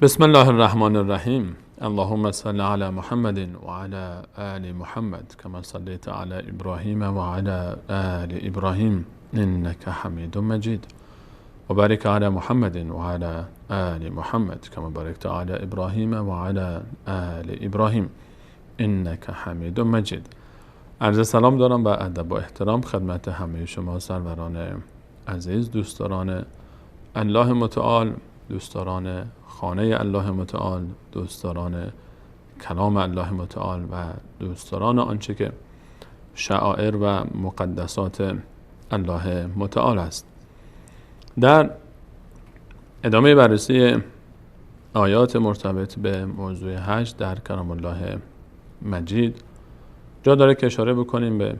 بسم الله الرحمن الرحیم. اللهم صل علی محمد و علی آل محمد کما صلیت علی ابراهیم و علی آل ابراهیم انک حمید مجید و بارک علی محمد و علی آل محمد کما بارکت علی ابراهیم و علی آل ابراهیم انک حمید مجید. عرض سلام دارم و ادب و احترام خدمت همه شما سروران عزیز، دوستداران الله متعال، دوستداران خانه الله متعال، دوستداران کلام الله متعال و دوستداران آنچه که شعائر و مقدسات الله متعال است. در ادامه بررسی آیات مرتبط به موضوع حج در کلام الله مجید، جا داره که اشاره بکنیم به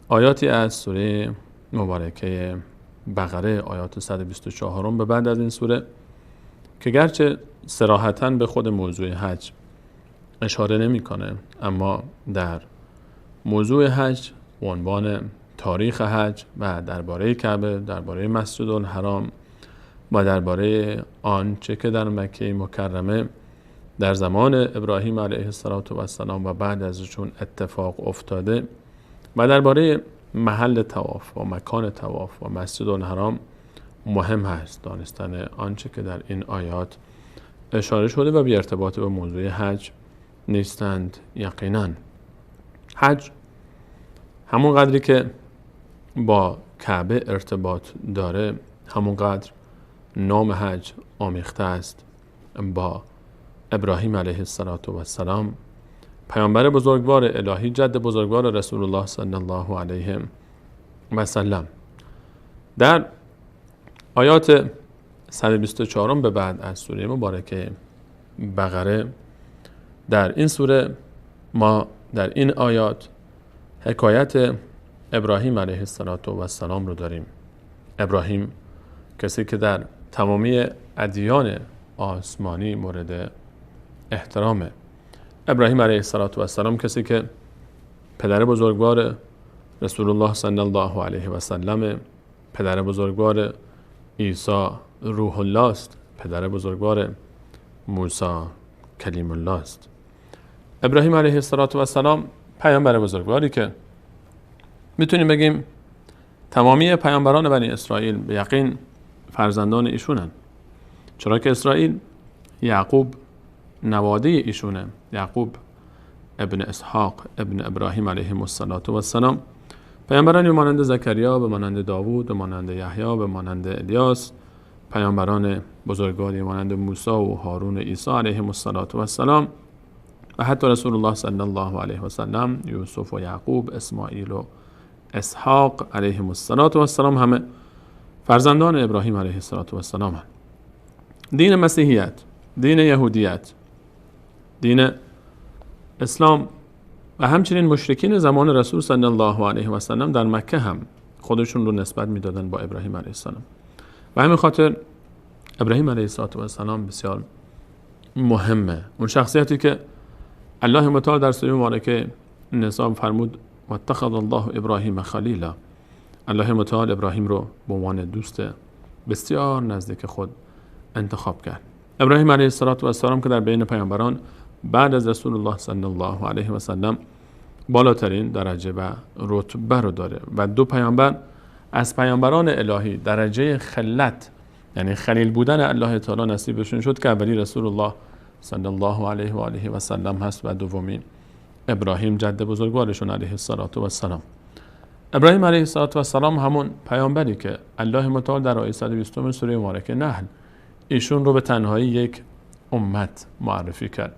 آیاتی از سوره مبارکه بقره، آیات 124 به بعد از این سوره، که گرچه صراحتاً به خود موضوع حج اشاره نمی‌کنه، اما در موضوع حج به عنوان تاریخ حج و درباره کعبه، درباره مسجد الحرام و درباره آنچه که در مکه مکرمه در زمان ابراهیم علیه السلام و بعد ازشون اتفاق افتاده و درباره محل طواف و مکان طواف و مسجد الحرام مهم هست دانستن آنچه که در این آیات اشاره شده و بی ارتباط به موضوع حج نیستند. یقینا حج همون قدری که با کعبه ارتباط داره، همون قدر نام حج آمیخته است با ابراهیم علیه السلام، پیامبر بزرگوار الهی، جد بزرگوار رسول الله صلی الله علیه و سلم. در آیات 124 به بعد از سوره مبارکه بقره، در این سوره ما در این آیات حکایت ابراهیم علیه السلام رو داریم. ابراهیم کسی که در تمامی ادیان آسمانی مورد احترامه. ابراهیم علیه السلام کسی که پدر بزرگوار رسول الله صلی الله علیه و سلم، پدر بزرگوار عیسی روح الله است، پدر بزرگوار موسی کلیم الله است. ابراهیم علیه السلام پیامبر بزرگواری که میتونیم بگیم تمامی پیامبران بنی اسرائیل به یقین فرزندان ایشونن، چرا که اسرائیل یعقوب نواده ایشونه، یعقوب ابن اسحاق ابن ابراهیم علیه السلام. پیامبرانی مانند زکریا، به مانند داوود، به مانند یحیی، به مانند الیاس، پیامبران بزرگواری مانند موسی و هارون و عیسی علیهم السلام و حتی رسول الله صلی الله علیه و سلم، یوسف و یعقوب، اسماعیل و اسحاق علیهم السلام همه فرزندان ابراهیم علیه السلام هستند. دین مسیحیت، دین یهودیت، دین اسلام و همچنین مشرکین زمان رسول صلی الله علیه و سلم در مکه هم خودشون رو نسبت میدادن با ابراهیم علیه السلام و همین خاطر ابراهیم علیه السلام بسیار مهمه. اون شخصیتی که الله متعال در سوره مبارکه نساء فرمود و اتخذ الله ابراهیم خلیلا، الله متعال ابراهیم رو به عنوان دوست بسیار نزدیک خود انتخاب کرد. ابراهیم علیه السلام که در بین پیامبران بعد از رسول الله صلی الله علیه و سلم بالاترین درجه و رتبه رو داره و دو پیامبر از پیامبران الهی درجه خلت، یعنی خلیل بودن الله تعالی نصیبشون شد که اولی رسول الله صلی الله علیه و آله و سلم هست و دومی ابراهیم جد بزرگوارشون علیه السلام. ابراهیم علیه السلام همون پیامبری که الله متعال در آیه 120 سوره مبارکه نحل ایشون رو به تنهایی یک امت معرفی کرد.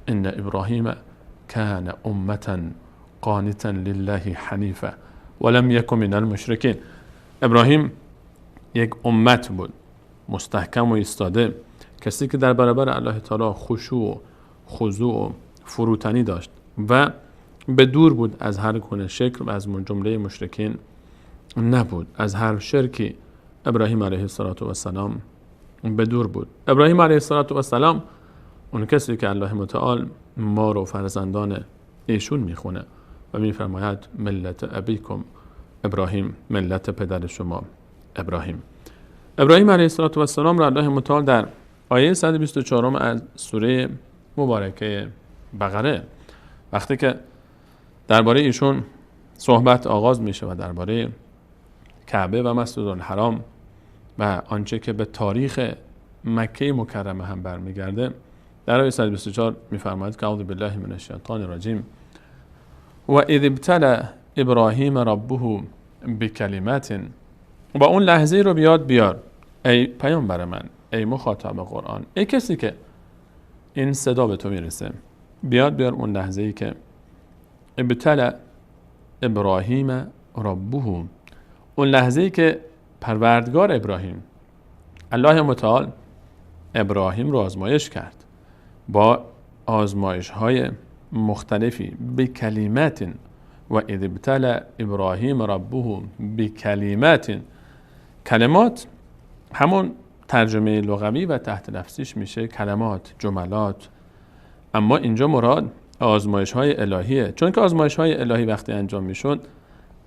ان ابراهیم کان امتا قانتا لله حنیفا ولم یکن من المشرکین. ابراهیم یک امت بود، مستحکم و ایستاده، کسی که در برابر الله تعالی خشوع و خضوع و فروتنی داشت و به دور بود از هر گونه شکل و از جمله مشرکین نبود. از هر شرکی ابراهیم علیه السلام به دور بود. ابراهیم علیه السلام اون کسی که الله متعال ما رو فرزندان ایشون میخونه و میفرماید ملت ابیکم ابراهیم، ملت پدر شما ابراهیم. ابراهیم علیه السلام را الله متعال در آیه 124 از سوره مبارکه بقره، وقتی که درباره ایشون صحبت آغاز میشه و درباره کعبه و مسجد الحرام و آنچه که به تاریخ مکه مکرمه هم برمیگرده، در آیه 124 میفرماید که اعوذ بالله من الشیطان الرجیم و اذ ابتلى ابراهیم ربه بکلمات. و اون لحظه رو بیاد بیار ای پیامبر من، ای مخاطب قرآن، ای کسی که این صدا به تو میرسه، بیاد بیار اون لحظه ای که ابتلى ابراهیم ربه، اون لحظه ای که پروردگار ابراهیم، الله متعال، ابراهیم رو آزمایش کرد با آزمایش های مختلفی، بکلمات و اذ ابتلى ابراهیم ربه بکلمات. کلمات همون ترجمه لغوی و تحت لفظیش میشه کلمات، جملات، اما اینجا مراد آزمایش های الهیه، چون که آزمایش های الهی وقتی انجام میشد،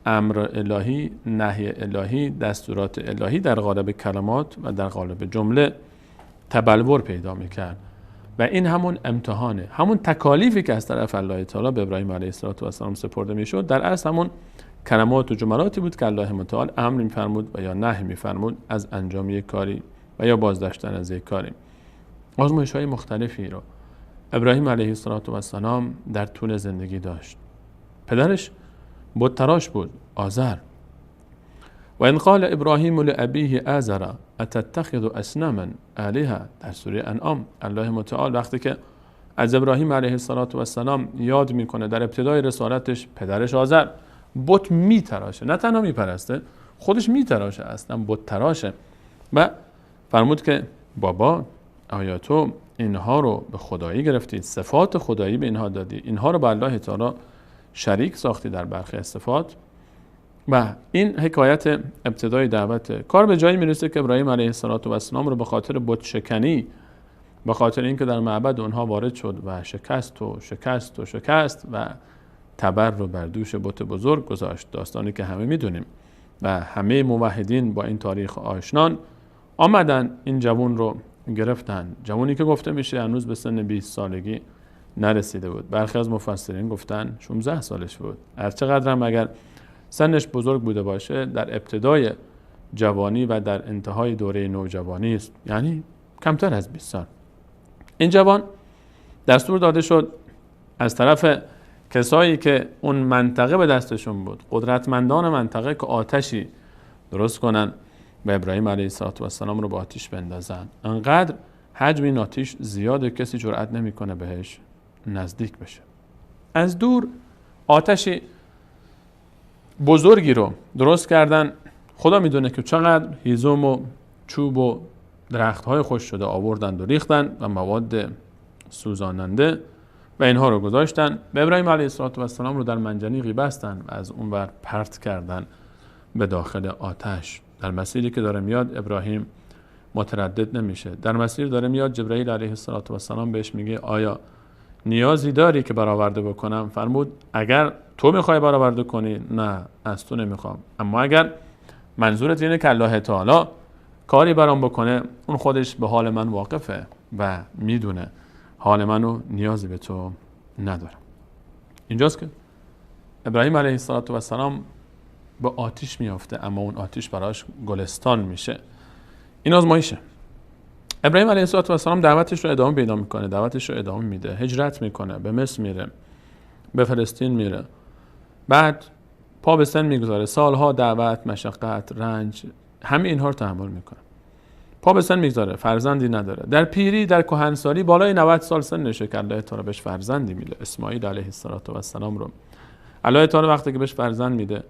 امر الهی، نهی الهی، دستورات الهی در قالب کلمات و در قالب جمله تبلور پیدا میکرد و این همون امتحانه، همون تکالیفی که از طرف الله تعالی به ابراهیم علیه السلام سپرده میشد، در اصل همون کلمات و جملاتی بود که الله متعال امر میفرمود و یا نهی میفرمود از انجام یک کاری و یا بازداشتن از یک کاری. آزمایش های مختلفی رو ابراهیم علیه السلام در طول زندگی داشت. پدرش بت تراش بود، آزر. و ان قال ابراهیم لابیه آزر اتتخذ اصناما آلهه، در سوره انعام الله متعال وقتی که از ابراهیم علیه السلام یاد میکنه در ابتدای رسالتش، پدرش آزر بت میتراشه، نه تنها میپرسته، خودش میتراشه، اصلا بت تراشه. و فرمود که بابا آیا تو اینها رو به خدایی گرفتی، صفات خدایی به اینها دادی، اینها رو به الله تعالی شریک ساختی در برخی صفات؟ و این حکایت ابتدای دعوت کار به جایی میرسه که ابراهیم علیه السلام رو به خاطر بت شکنی، به خاطر اینکه در معبد اونها وارد شد و شکست و شکست و شکست و تبر رو بر دوش بت بزرگ گذاشت، داستانی که همه میدونیم و همه موحدین با این تاریخ آشنان، آمدن این جوان رو گرفتن، جوانی که گفته میشه هنوز به سن 20 سالگی نرسیده بود، برخی از مفسرین گفتن 16 سالش بود. هرچقدر هم اگر سنش بزرگ بوده باشه، در ابتدای جوانی و در انتهای دوره نوجوانی است، یعنی کمتر از 20 سال. این جوان دستور داده شد از طرف کسایی که اون منطقه به دستشون بود، قدرتمندان منطقه، که آتشی درست کنن و ابراهیم علیه السلام رو با آتیش بندازن. انقدر حجم این آتیش زیاده کسی جرأت نمیکنه بهش نزدیک بشه. از دور آتشی بزرگی رو درست کردن، خدا میدونه که چقدر هیزم و چوب و درخت‌های خشک شده آوردند و ریختن و مواد سوزاننده و اینها رو گذاشتن. به ابراهیم علیه السلام رو در منجنیقی بستن و از اون ور پرت کردن به داخل آتش. در مسیری که داره میاد ابراهیم متردد نمیشه. در مسیر داره میاد جبرئیل علیه السلام بهش میگه آیا نیازی داری که برآورده بکنم؟ فرمود اگر تو میخوای برآورده کنی، نه از تو نمیخوام، اما اگر منظورت اینه که الله تعالی کاری برام بکنه، اون خودش به حال من واقفه و میدونه حال منو، نیازی به تو ندارم. اینجاست که ابراهیم علیه السلام به آتیش میافته، اما اون آتیش براش گلستان میشه. این آزمایشه. ابراهیم علیه السلام دعوتش رو ادامه پیدا میکنه، دعوتش رو ادامه میده، هجرت میکنه، به مصر میره، به فلسطین میره، بعد پا به سن میگذاره، سالها دعوت، مشقت، رنج، همه اینها رو تحمل میکنه. پا به سن میگذاره، فرزندی نداره. در پیری، در کهنسالی، بالای 90 سال سنشه که الله تعالی بهش فرزندی میده، اسماعیل علیه السلام رو. الله تعالی وقتی که بهش فرزند میده،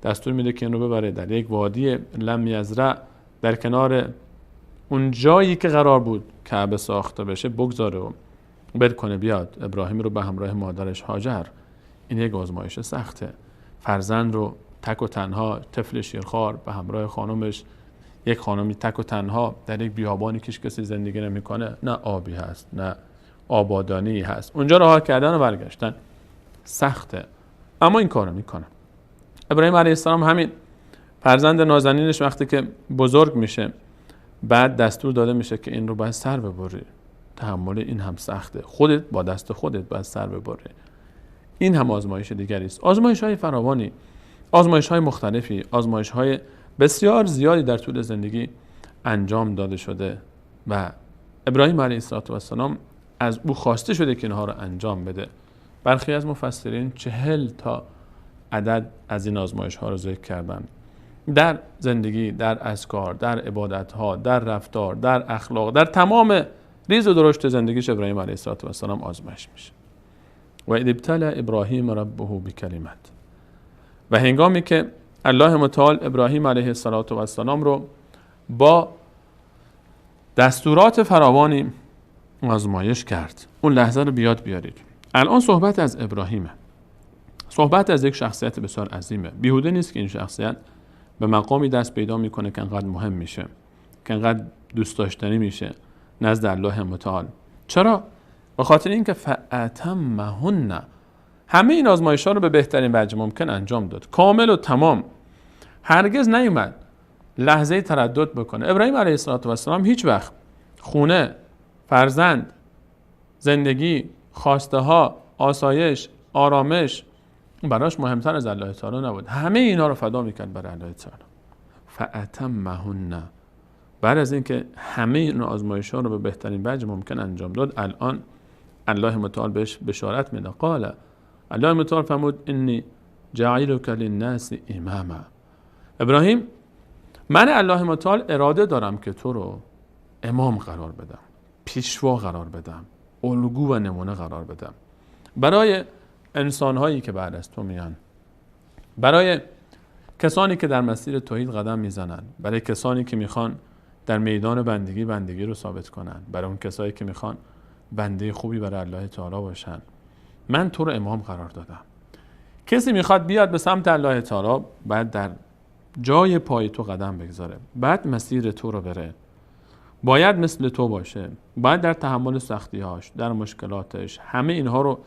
دستور میده که این رو ببره در یک وادی لم یزرع، در کنار اون جایی که قرار بود کعبه ساخته بشه بگذاره و بر کنه بیاد ابراهیم رو به همراه مادرش هاجر. این یک آزمایش سخته. فرزند رو تک و تنها، طفل شیرخوار به همراه خانمش، یک خانمی تک و تنها در یک بیابانی که کسی زندگی نمیکنه، نه آبی هست نه آبادانی هست، اونجا رها کردن و برگشتن سخته، اما این کارو میکنه. ابراهیم علیه السلام همین فرزند نازنینش وقتی که بزرگ میشه بعد دستور داده میشه که این رو باید سر ببری. تحمل این هم سخته، خودت با دست خودت باید سر ببری. این هم آزمایش دیگری است. آزمایش های فراوانی، آزمایش های مختلفی، آزمایش های بسیار زیادی در طول زندگی انجام داده شده و ابراهیم علیه السلام از او خواسته شده که اینها رو انجام بده. برخی از مفسرین 40 تا عدد از این آزمایش ها رو ذکر کردن. در زندگی، در اذکار، در عبادت ها، در رفتار، در اخلاق، در تمام ریز و درشت زندگیش ابراهیم علیه السلام آزمایش میشه. و اذ ابتلی ابراهیم ربه بکلمات، و هنگامی که الله متعال ابراهیم علیه السلام رو با دستورات فراوانی آزمایش کرد، اون لحظه رو بیاد بیارید. الان صحبت از ابراهیمه، صحبت از یک شخصیت بسیار عظیمه. بیهوده نیست که این شخصیت به مقامی دست پیدا میکنه که انقدر مهم میشه، که انقدر دوست داشتنی میشه نزد الله متعال. چرا؟ به خاطر اینکه فأتمهن، همه این آزمایش‌ها رو به بهترین وجه ممکن انجام داد، کامل و تمام. هرگز نیومد لحظه تردد بکنه. ابراهیم علیه السلام هیچ وقت خونه، فرزند، زندگی، خواسته ها، آسایش، آرامش براش مهمتر از الله تعالی نبود. همه اینا رو فدا میکرد برای الله تعالی. فأتمهن، بعد از اینکه همه این آزمایش ها رو به بهترین وجه ممکن انجام داد، الان الله متعال بهش بشارت میده. قال، الله متعال فرمود انی جاعلک للناس اماما. ابراهیم، من الله متعال اراده دارم که تو رو امام قرار بدم، پیشوا قرار بدم، الگو و نمونه قرار بدم برای انسانهایی که بعد از تو میان، برای کسانی که در مسیر توحید قدم میزنن، برای کسانی که میخوان در میدان بندگی رو ثابت کنن، برای اون کسایی که میخوان بنده خوبی برای الله تعالی باشن. من تو رو امام قرار دادم. کسی میخواد بیاد به سمت الله تعالی، بعد در جای پای تو قدم بگذاره، بعد مسیر تو رو بره، باید مثل تو باشه، باید در تحمل سختی‌هاش، در مشکلاتش، همه اینها رو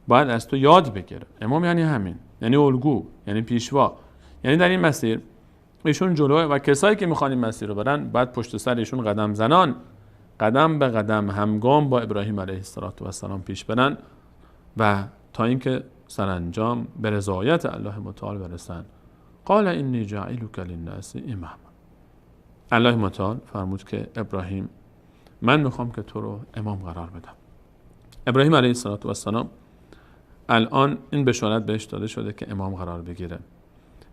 باید از تو یاد بگیره. امام یعنی همین، یعنی الگو، یعنی پیشوا، یعنی در این مسیر ایشون جلوه و کسایی که میخوان این مسیر رو برن باید پشت سر ایشون قدم زنان، قدم به قدم همگام با ابراهیم علیه السلام پیش برن و تا اینکه سرانجام به رضایت الله متعال برسن. قال انی جاعلک للناس اماما. الله متعال فرمود که ابراهیم، من میخوام که تو رو امام قرار بدم. ابراهیم علیه السلام الان این بشارت بهش داده شده که امام قرار بگیره.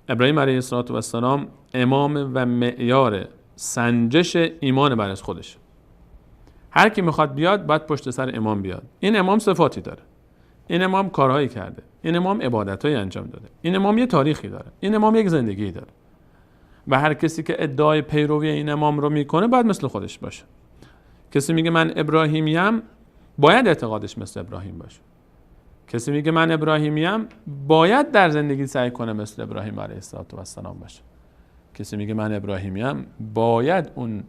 ابراهیم علیه السلام امام و معیار سنجش ایمان بر از خودش. هر کی میخواد بیاد باید پشت سر امام بیاد. این امام صفاتی داره، این امام کارهایی کرده، این امام عبادتهایی انجام داده، این امام یه تاریخی داره، این امام یک زندگی داره و هر کسی که ادعای پیروی این امام رو میکنه باید مثل خودش باشه. کسی میگه من ابراهیمیم، باید اعتقادش مثل ابراهیم باشه. کسی میگه من ابراهیمیم، باید در زندگی سعی کنه مثل ابراهیم علیه السلام باشه. کسی میگه من ابراهیمیم، باید اون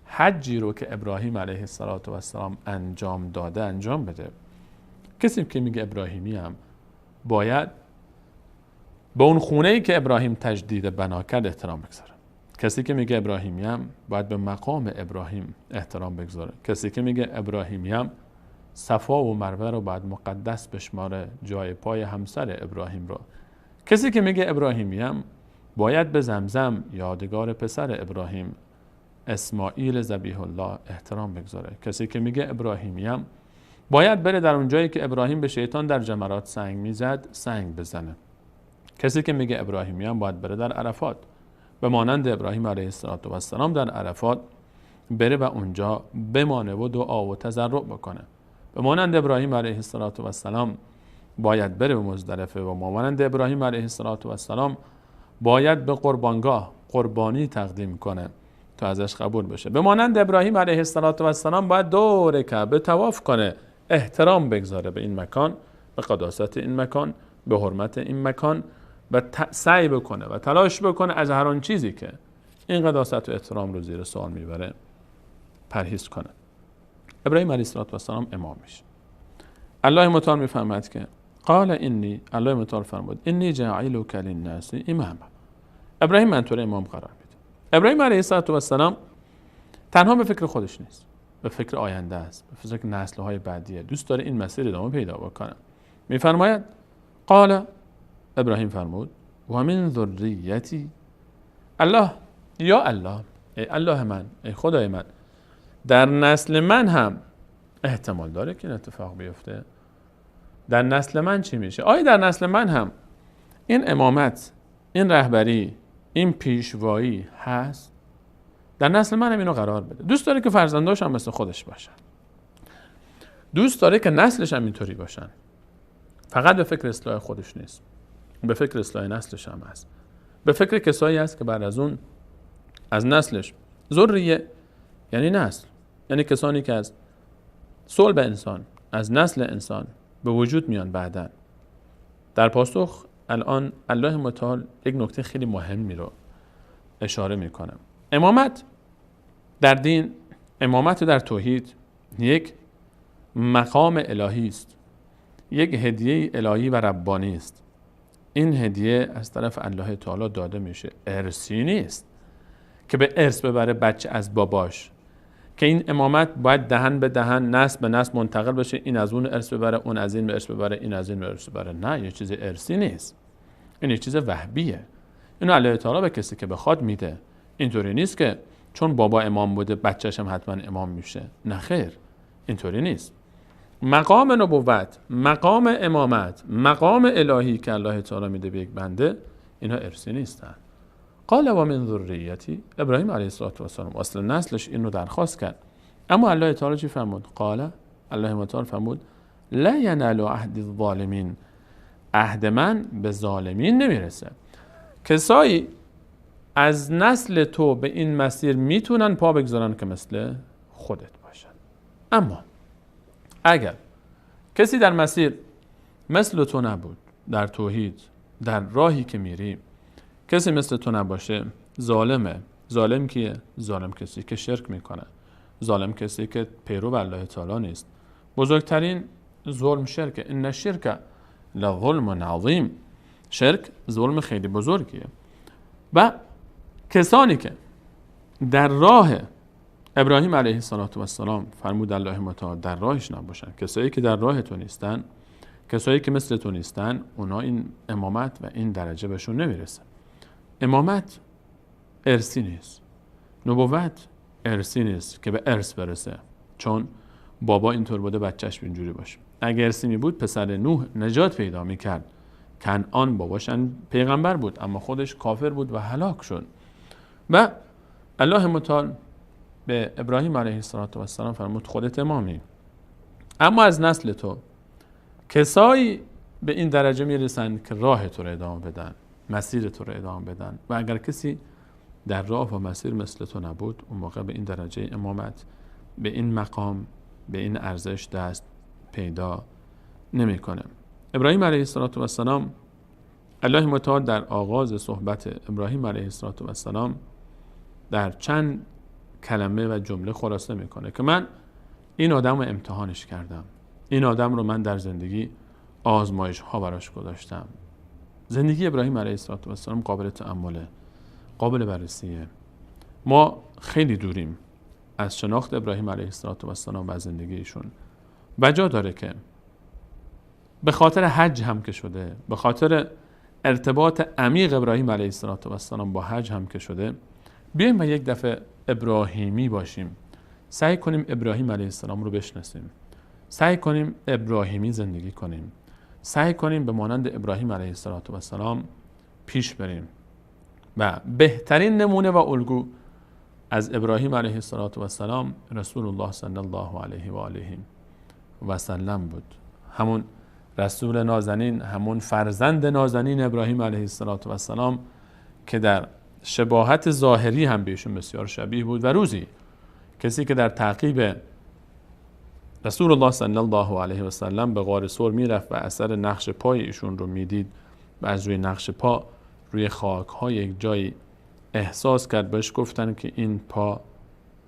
حجی رو که ابراهیم علیه السلام انجام داده انجام بده. کسی که میگه ابراهیمیم، باید به اون خونه‌ای که ابراهیم تجدید بنا کرد احترام بگذاره. کسی که میگه ابراهیمیم، باید به مقام ابراهیم احترام بگذاره. کسی که میگه ابراهیمیم، صفا و مروه رو باید مقدس بشماره، جای پای همسر ابراهیم رو. کسی که میگه ابراهیمیم، باید به زمزم، یادگار پسر ابراهیم اسماعیل ذبیح الله احترام بگذاره. کسی که میگه ابراهیمیم، باید بره در اون جایی که ابراهیم به شیطان در جمرات سنگ میزد سنگ بزنه. کسی که میگه ابراهیمیم، باید بره در عرفات، به مانند ابراهیم علیه السلام در عرفات بره و اونجا بمانه و دعا و تضرع بکنه. به مانند ابراهیم علیه السلام باید بره به مزدلفه و مانند ابراهیم علیه السلام باید به قربانگاه قربانی تقدیم کنه تا ازش قبول بشه. به مانند ابراهیم علیه السلام باید دور کعبه طواف کنه، احترام بگذاره به این مکان، به قداست این مکان، به حرمت این مکان و سعی بکنه و تلاش بکنه از هر آن چیزی که این قداست و احترام رو زیر سوال میبره پرهیز کنه. ابراهیم علیه السلام امام میشه. الله متعال میفرماد که قال انی، الله متعال فرمود انی جاعلک للناس اماما. ابراهیم من تو رو امام قرار میده. ابراهیم علیه السلام تنها به فکر خودش نیست، به فکر آینده است، به فکر نسل‌های بعدیه. دوست داره این مسیر ادامه پیدا بکنه. میفرماید قال، ابراهیم فرمود و من ذریتی، الله، یا الله، ای الله من، ای خدای من، در نسل من هم احتمال داره که این اتفاق بیفته. در نسل من چی میشه؟ آیا در نسل من هم این امامت، این رهبری، این پیشوایی هست؟ در نسل من هم اینو قرار بده. دوست داره که فرزنداش هم مثل خودش باشن، دوست داره که نسلش هم اینطوری باشن. فقط به فکر اصلاح خودش نیست، به فکر اصلاح نسلش هم هست، به فکر کسایی هست که بعد از اون از نسلش. ذریه یعنی نسل، یعنی کسانی که از صلب انسان، از نسل انسان به وجود میان بعداً. در پاسخ الان الله متعال یک نکته خیلی مهمی رو اشاره میکنه. امامت در دین، امامت در توحید یک مقام الهی است، یک هدیه الهی و ربانی است. این هدیه از طرف الله تعالی داده میشه، ارثی نیست که به ارث ببره بچه از باباش، که این امامت باید دهن به دهن، نسل به نسل منتقل بشه، این از اون ارث ببره، اون از این به ارث ببره، این از این به ارث ببره. نه، یه چیز ارثی نیست، این یه چیز وهبیه. اینو الله تعالی به کسی که بخواد میده. اینطوری نیست که چون بابا امام بوده بچه‌ش هم حتما امام میشه. نه خیر، اینطوری نیست. مقام نبوت، مقام امامت، مقام الهی که الله تعالی میده به یک بنده، اینها ارثی نیستن. قال و من ذریتی، ابراهیم علیه السلام اصل نسلش این رو درخواست کرد. اما الله تعالی چی فرمود؟ قال، الله متعال فرمود لا ینال عهد الظالمین، عهد من به ظالمین نمیرسه. کسایی از نسل تو به این مسیر میتونن پا بگذارن که مثل خودت باشن. اما اگر کسی در مسیر مثل تو نبود، در توحید، در راهی که میری، کسی مثل تو نباشه، ظالمه. ظالم کیه؟ ظالم کسی که شرک میکنه، ظالم کسی که پیرو الله تعالی نیست. بزرگترین ظلم شرکه. ان الشرک لظلم عظیم، شرک ظلم خیلی بزرگیه. و کسانی که در راه ابراهیم علیه السلام فرمود الله متعال در راهش نباشن، کسایی که در راه تو نیستن، کسایی که مثل تو نیستن، اونا این امامت و این درجه بهشون نمیرسه. امامت ارثی نیست، نبوت ارثی نیست که به ارث برسه، چون بابا اینطور بوده بچهش اینجوری باشه. اگه ارثی می بود پسر نوح نجات پیدا میکرد. کنعان باباشن پیغمبر بود اما خودش کافر بود و هلاک شد. و الله متعال به ابراهیم علیه السلام فرمود خودت امامی، اما از نسل تو کسایی به این درجه میرسن که راه تو رو ادامه بدن، مسیر تو رو ادامه بدن. و اگر کسی در راه و مسیر مثل تو نبود، اون موقع به این درجه امامت، به این مقام، به این ارزش دست پیدا نمیکنه. ابراهیم علیه السلام، الله متعال در آغاز صحبت ابراهیم علیه السلام در چند کلمه و جمله خلاصه میکنه که من این آدم رو امتحانش کردم، این آدم رو من در زندگی آزمایش ها براش گذاشتم. زندگی ابراهیم علیه السلام قابل تأمله، قابل بررسیه. ما خیلی دوریم از شناخت ابراهیم علیه السلام و زندگیشون. بجا داره که به خاطر حج هم که شده، به خاطر ارتباط عمیق ابراهیم علیه السلام با حج هم که شده، بیایم و یک دفعه ابراهیمی باشیم. سعی کنیم ابراهیم علیه السلام رو بشناسیم، سعی کنیم ابراهیمی زندگی کنیم، سعی کنیم به مانند ابراهیم علیه السلام پیش بریم. و بهترین نمونه و الگو از ابراهیم علیه السلام رسول الله صلی الله علیه و آله و سلم بود. همون رسول نازنین، همون فرزند نازنین ابراهیم علیه السلام که در شباهت ظاهری هم بهشون بسیار شبیه بود. و روزی کسی که در تعقیب رسول الله صلی الله علیه و سلم به غار ثور میرفت و اثر نقش پای ایشون رو میدید و از روی نقش پا روی خاک های یک جایی احساس کرد، بهش گفتن که این پا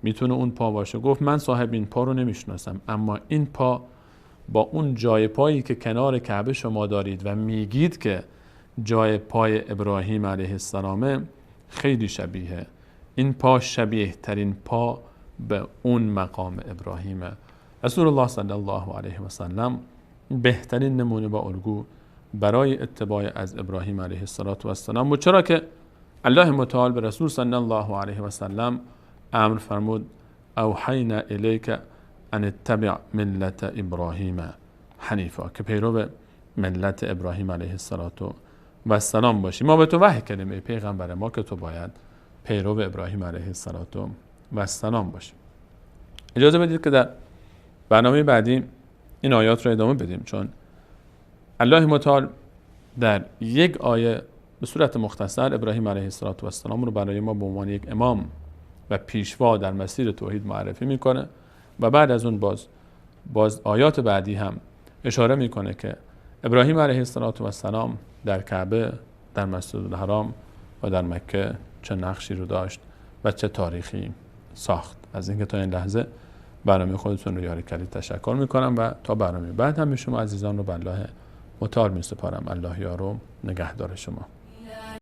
میتونه اون پا باشه. گفت من صاحب این پا رو نمیشناسم، اما این پا با اون جای پایی که کنار کعبه شما دارید و میگید که جای پای ابراهیم علیه السلامه خیلی شبیهه. این پا شبیه ترین پا به اون مقام ابراهیم. رسول الله صلی الله علیه و سلم بهترین نمونه و الگو برای اتباع از ابراهیم علیه السلام بود، چرا که الله متعال به رسول صلی الله علیه و سلم امر فرمود اوحینا الیک ان اتبع ملت ابراهیم حنیفا، که پیرو ملت ابراهیم علیه السلام باشی. ما به تو وحی کردیم ای پیغمبر ما که تو باید پیرو ابراهیم علیه السلام باشی. اجازه بدید که در برنامه بعدی این آیات رو ادامه بدیم، چون الله متعال در یک آیه به صورت مختصر ابراهیم علیه السلام رو برای ما به عنوان یک امام و پیشوا در مسیر توحید معرفی میکنه و بعد از اون باز آیات بعدی هم اشاره میکنه که ابراهیم علیه السلام در کعبه، در مسجد الحرام و در مکه چه نقشی رو داشت و چه تاریخی ساخت. از اینکه تا این لحظه برنامه خودتون رو یاری کردید تشکر میکنم و تا برنامه بعد هم شما عزیزان رو به الله متعال میسپارم. الله یارو نگهدار شما.